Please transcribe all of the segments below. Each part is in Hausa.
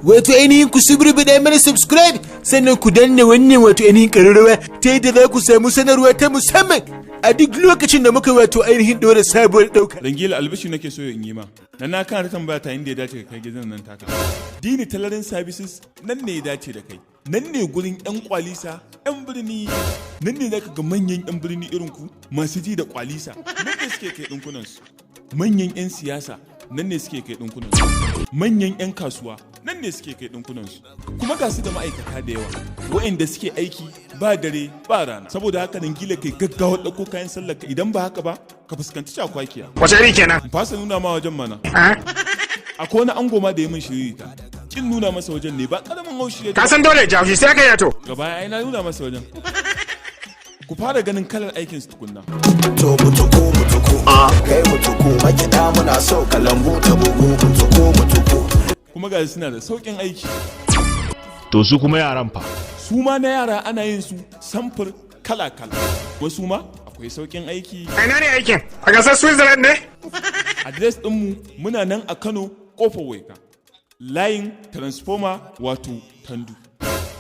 Wato ainihin ku suburbuɗa mana subscribe, sannan ku danna wannan wato ainihin ƙararrawa ta yadda za ku samu sanarwa ta musamman a duk lokacin da muka wato ainihin ɗora sabuwar ɗauka. Rangila, albishi nake so in yi ma. Na na kana ta tambaya ta inda ya dace ka kai gidan nan taka. Dini Tailoring Services nan ne ya dace da kai. Nan ne gurin 'yan kwalisa, 'yan birni. Nan ne zaka ga manyan 'yan birni irin ku masu ji da kwalisa. Nan ne suke kai ɗinkunan su. Manyan 'yan siyasa nan ne suke kai ɗinkunan su. Manyan 'yan kasuwa nan ne suke kai ɗinkunan su. Kuma ga su da ma'aikata da yawa waɗanda suke aiki ba dare ba rana. Saboda haka, Rangila, kai gaggawa ɗauko kayan sallar ka, idan ba haka ba ka fuskanci cakwakiya. Wace iri kenan? In fasa nuna ma wajen mana. Ah? Akwai wani ango ma da ya min shiririta. Kin nuna masa wajen ne ba karamin haushi ya Ka san dole ya haushi, sai aka yi to. Gaba ai na nuna masa wajen. Ku fara ganin kalar aikin su tukunna. To mutuku mutuku a kai mutuku, makiɗa muna so kalangu ta bugu mutuku mutuku. Kuma ga suna da sauƙin aiki. To, su kuma yaran fa? Su ma na yara ana yin su samfur kala-kala. Wasu ma akwai sauƙin aiki. A ina ne aikin? A gasar Switzerland ne? Adres ɗinmu, muna nan a Kano, Kofar Waika, layin transformer, wato Tandu.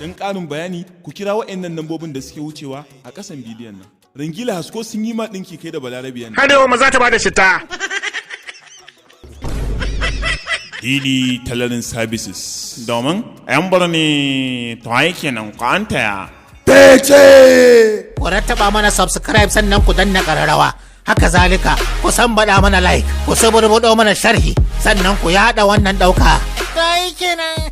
Don ƙarin bayani ku kira waɗannan lambobin da suke wucewa a ƙasan bidiyon nan. Rangila, hasko sun yi ma ɗinki kai da Balarabiyan. Hadewa maza ta bada shita. Dini Tailoring Services domin 'yan birni, to aiki nan kwantaya. Ku rattaba mana subscribe, sannan ku danna ƙararrawa. Haka zalika ku san baɗa mana like, ku suburbuɗo mana sharhi, sannan ku yaɗa wannan ɗauka. Ta kenan.